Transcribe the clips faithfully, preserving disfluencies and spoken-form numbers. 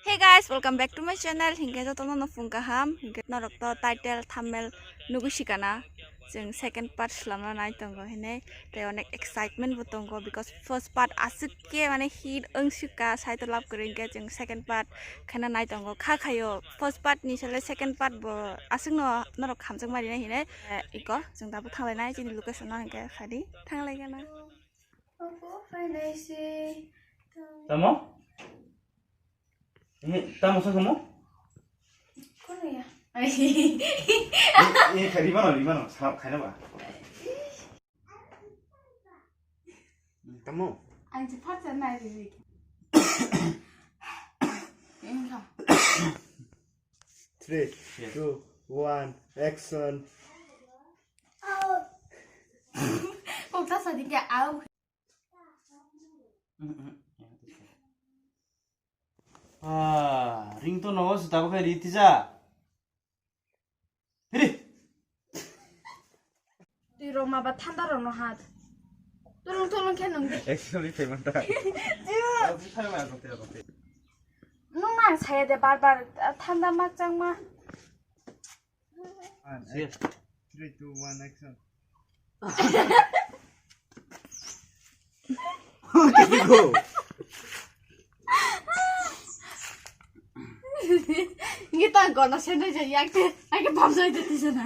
Hey guys, welcome back to my channel. Hinkhe jotono no phung kaham. Hinkhe norok to title, thumbnail nugwi sikana. Chwng second part swlamna nai tongo hinwi. Tei onek excitement bo tongo because first part aswk khe mane hit wng sika sai to love kwrwi hinkhe chwng second part khana nai tongo. Kha khayo first part ni sale second part bo aswk no norok hamjak mari nai hinwi. Eh, iko chwng tabuk thanglai nai chini location no hinkhe khadi thanglai gana. Opo phainai se. Tamo? Eh, tamo sa kamo? Kono ya? Eh, eh, kha-, rimano, rimano, sa-, khaina ba? Tamo? Ang je phat sa nai ri ri. Engka. Three, Yeah. two, one, action. Kok ta sa di kya au. Ah, ring to no se tabo khai ri tisa. Hiri. Twi rok ma ba thanda rok no hat. Tulung tulung khe nung di. Actually payment ta. Jibo. Nung nang saya de bar bar thanda mak chang ma. One, Yes. Three, two, one, action. Ngi ta gono sendai je yak te, ai ke bam jai te tisa na.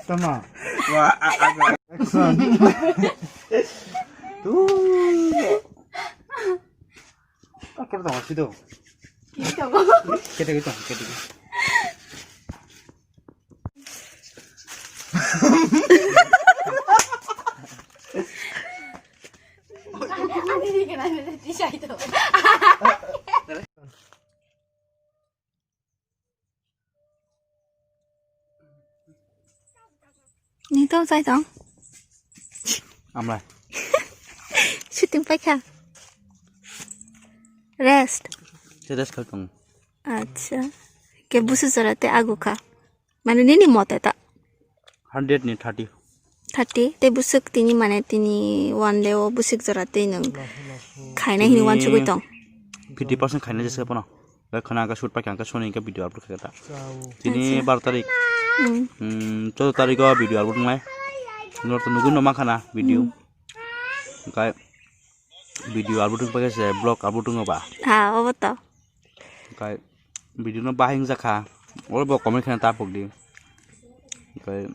Tama. Wa, a, a, a. Action. Tu. Ah, kira tong, situ. Kiri tong. Kete gitu, kete gitu. Ani ni kena ni ti sai to. Ni to sai tong. Amlai. Shooting paikha. Rest. Se rest khai tong. Acha. Ke busu jora te agu kha. Mane nini mote ta. Hundred ni thirty. Thirty. Te busuk tini mane tini one day o busuk jora te nung khaina hini Tini wan chugui tong. Fifty percent khaina jesa pono. Ga khana ga shoot pa kya ga soni ga video upload kha ta. Tini Acha. Bar tarik. Hmm. Hmm, chaudo tarik o video upload ngai. Nor to nugui no ma khana video. Hmm. Ga video upload pa kha se vlog upload no ba. Ha, obo to. Okai video no bahai wngjakha, oro bo comment kheno ta phokdi. Okai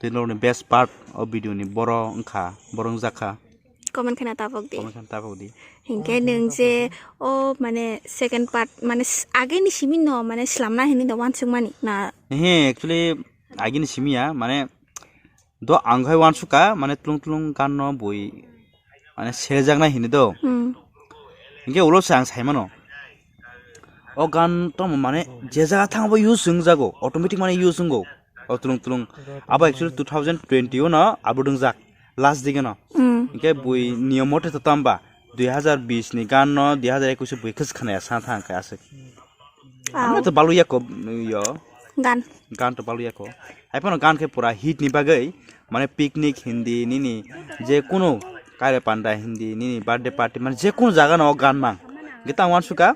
tei norokni best part o video ni boro wngkha, boro wngjakha. Comment kheno ta phokdi. Comment kheno ta phokdi. Hinkhe nwng je o mane second part mane s-, ageni simi no mane slamna hinwi da wansukmani na? He, actually ageni simi ya mane Do ang khai wansukha, mane, tlung tlung gan no bui, mane, seljaknai hini do. Hmm. Hinkhe ulo se ang saimano. O gan tongmo, mane, je jaga thangbo use wngjago, automatic, mane, use wngo. O tlung tlung. Abo actually two thousand twenty o no upload wngjak, last dige no. Hmm. Hinkhe bui niyom mote to tamba, dui hazar bish ni gan no dui hazar ekush o bui khis khanaya sa thang khe aswk. Aw. Ano to balu yako, yo. Gan. Gan to balu yako. Hai phano gan khe pura hit ni bagwi, mane picnic hindi nini, je kunu kaire panda hindi nini, birthday party, mane je kunu jaga no o gan mang. Ge tang wansukha,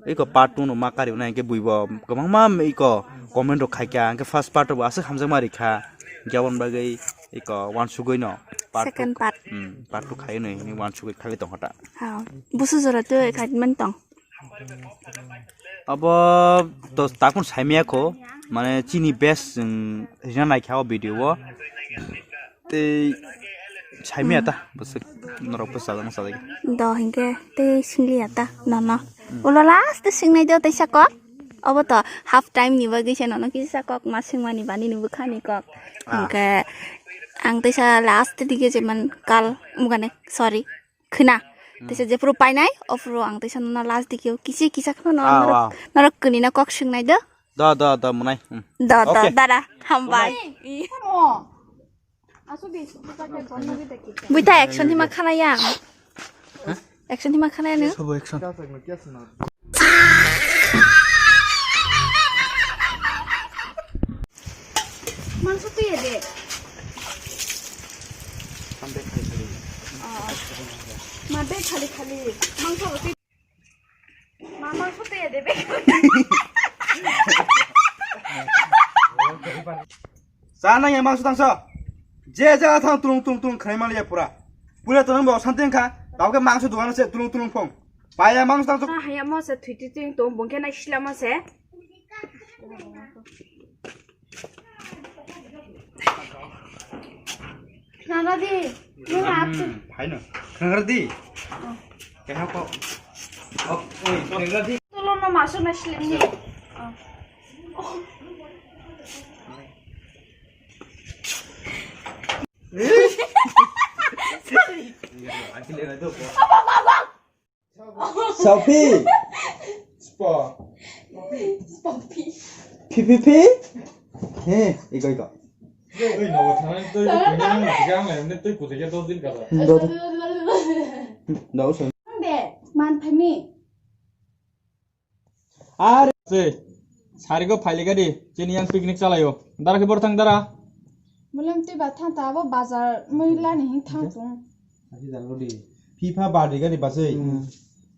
iko part two no ma kari nai, ge bui bo kwbangma iko comment rok khaikha, ge first part bo aswk hamjakma rikha, ge aboni bagwi iko wansugwi no part two, Second part. Hmm, part two khai no hini wansugwi khagwi tongkha ta. Aw. Busu jora twi khai man tong. Abo to takun saimaya kho, mane chini best, um, rina naikha o video o. Tei saimaya ta, bwswk norok bwsajak mwsajak. Do hinkhe tei singliya ta nono. Ulo last singnai do teisa kok. Obo to half time ni bagwi se nono kisa kok ma singmani bani ni bwkhani kok. Ah. Hinkhe ang teisa last dige je man kal mugane, sorry. Khna. Hmm. Teisa jephuru painai, ophuru ang teisa nono last dikhe o kisi kisa kheno no, ah, norok, wow, norok kwnwi no kok swngnai do. Do, do, do, mwnai. Hmm. Do, do, okay. Dara, hambai. Mwnai. Buita action hima khana yang. Huh? Action hima khana yang. Sobo action. Mangso tuya de. Be khali khali mangso bo twi. Ma mangso twi ya de be. Cha nang ya mangso tangso. Je ja thang tulung tulung tulung khnai maliya pura. Pura tulung bo santi wngkha. Tao khe mangso dugan se tulung tulung phong. Paya mangso tangso. Cha haya mo se thwi twi twi tong bongke nai sila mo se. Khna di, nwng ap. Hmm, phaino. Khna di. Keha ko. Oh, oi, khna di. Tulo no maso na slim ni. Oh. Sorry. Selfie. Spo. Spopi. Pi, pi, pi. He, iko, iko. Twi nogo thangani twi kuthai nang twi ang lai twi kuthai khe dos din kala. Hmm, dos. Dos. De, man phami. Ar se, sarigo phaili gadi, chini yang picnic chalayo. Dara khe bor thang dara. Mulam twi ba thang ta abo bazar muila ni hin thang tung. Aki jalo di. FIFA birthday gani basai. Hmm.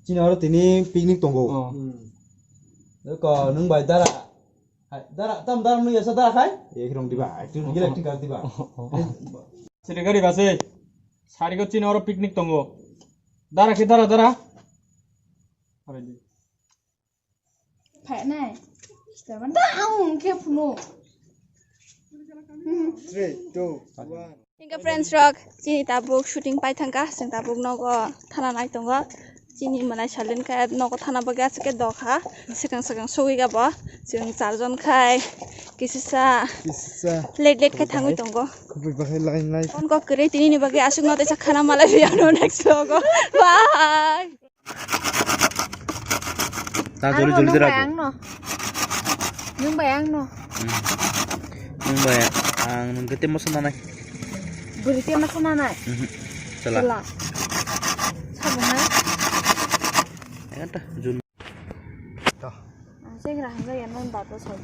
Chini oro tini picnic tongo. Oh. Hmm. Ko nung bai dara. Hai, dara, tam dara nung yasa dara khai? Ek rong diba. Ek rong diba. Ek rong diba. Sini gari basai. Sari ko chini oro picnic tongo. Dara ke dara dara. Hari di. Phainai. Sitarman ta ang khe phunu. Three, two, one. Hingke friends rok, chini tabuk shooting pai thangka, chwng tabuk nogo thana nai tongo. Chini mwnai salin khe nogo thana bagwi aswk khe dokha. Swkang swkang sogwi gabo. Chwng charjon khai kisisa Kisisa. Late late khai thangwi tongo. Kubui bahai line line. Phone kok kwrwi tini ni bagwi aswk no teisa khana malai phiya no next vlog o. Bye. Ta joldi joldi dera. Ang no. Nwng bai ang no. Hmm. Nwng bai ang nwng kete moso nanai. Bwrwi te moso nanai. Mhm. Chala. Chala. Sabo hai. Ang ta jun. To. Ang sing ra hangga ya non bato sabo.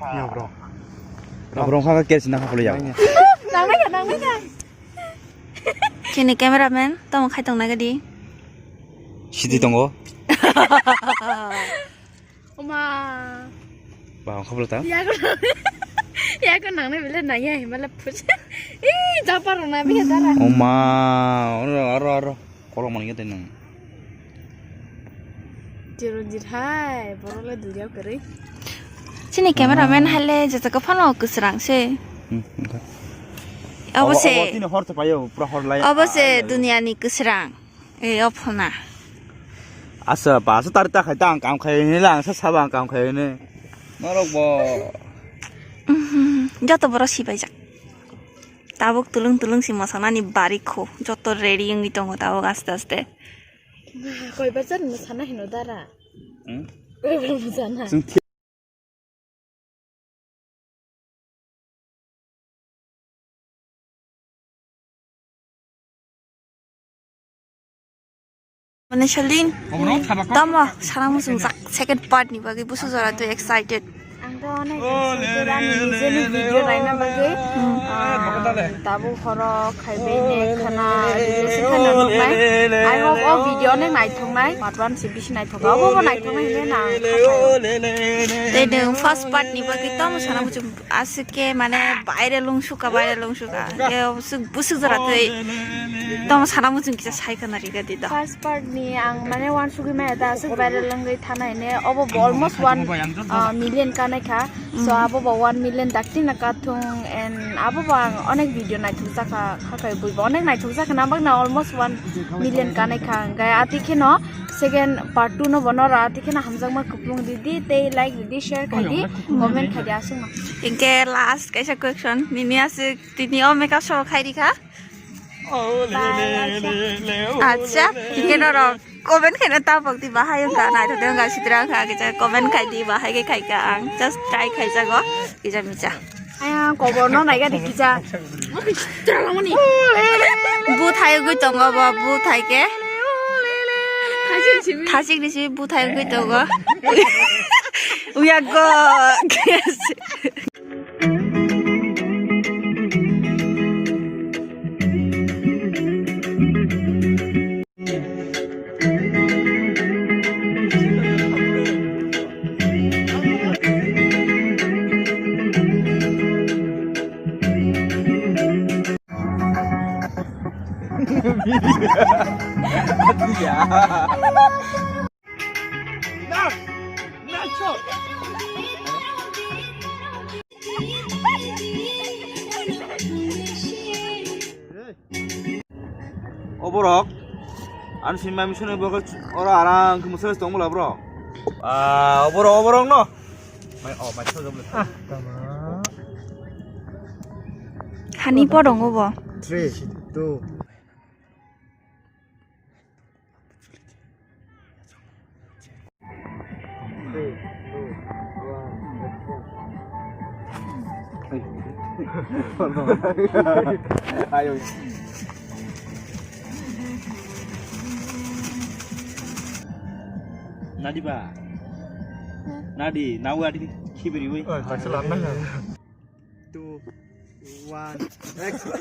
Nyabrong. Nyabrong kha kesi na kha puli ya. Nang nai ya, nang nai ya. Chini cameraman tamo khai tong nai gadi. Sidi tongo. Oma. Ba ang khabla ta. Ya ko. Ya ko nang nai bile nai ya himala pus. Ih, japa rong na bi dara. Oma, aro aro aro. Kolok mani gede nang. Jirunjit hai, borok le duriya kwrwi. Chini cameraman hai le jotoko phano kwsrang se. Hmm, okay. Obo se. Obo tini hor to payo, pura hor lai. Obo se duniya ni kwsrang. E, ophona. Asa, ba sa tar ta khai ta ang kam khai ne la, ang sa saba ang kam khai ne. Norok bo. Mhm, joto borok sibaijak. Tabuk tulung tulung si mosanani bari kho. Joto ready wngwi tongo tabuk aste aste. Koi bajar ni sana hino dara. Hmm? Koi bajar ni sana. Chwng thi- Mane Shalin, tamo sana muchungjak second part ni bagwi busu jora twi excited. Ang to onek excited, ani nijeni video naina bagwi. Hmm. Ah, tabuk horo khaibai ne khana release khana nuknai. I hope o video onek naithoknai. Part one se bisi naithok. Obo bo naithoknai hwnwi na ang kha khaio. Tei nwng first part ni bagwi tamo sana muchung aswk khe mane baire lungsuka, baire lungsuka. Khe busuk, busuk jora twi tamo sana muchung kisa sai khana riga di da. First part ni ang mane uansugwi maya da aswk viral wngwi thana hine obo bo almost one, uh, million kanai kha. So abo bo one million dakti na kathung and abo bo ang onek video naithok jakha khakai bui bo onek naithok jakha na bagna almost one million kanai kha hingkai ati kheno second part two no bono ra ati kheno hamjakma kupulung ridi tei like ridi share khaidi comment khaidi aswkno. Hingke last kaisa question nini aswk tini o makeup show khairi kha. Acha, hingke norok comment khaina tabok di bahai wngkha, naithotok wngkha, sitra wngkha, kisa comment khai di, bahai khe khai kha ang, just try khai jago, kisa misa. Aya, kobor no naiga di kisa. Booth hai wngwi tongo bo, booth hai khe. Thasik risi booth hai wngwi tongo. We are go. O borok, ani simi mami swnwi borok oro arang khe mwsai tong bwla bro. Ah, o borok, o borok no. Mai, oh, mai thajak bwla. Ah, tama. Hani po dong obo. Three, two. Ayo. Nadi ba? Nadi, nawa di khibiri woi. Oh, tak salah mana? Two, one, action.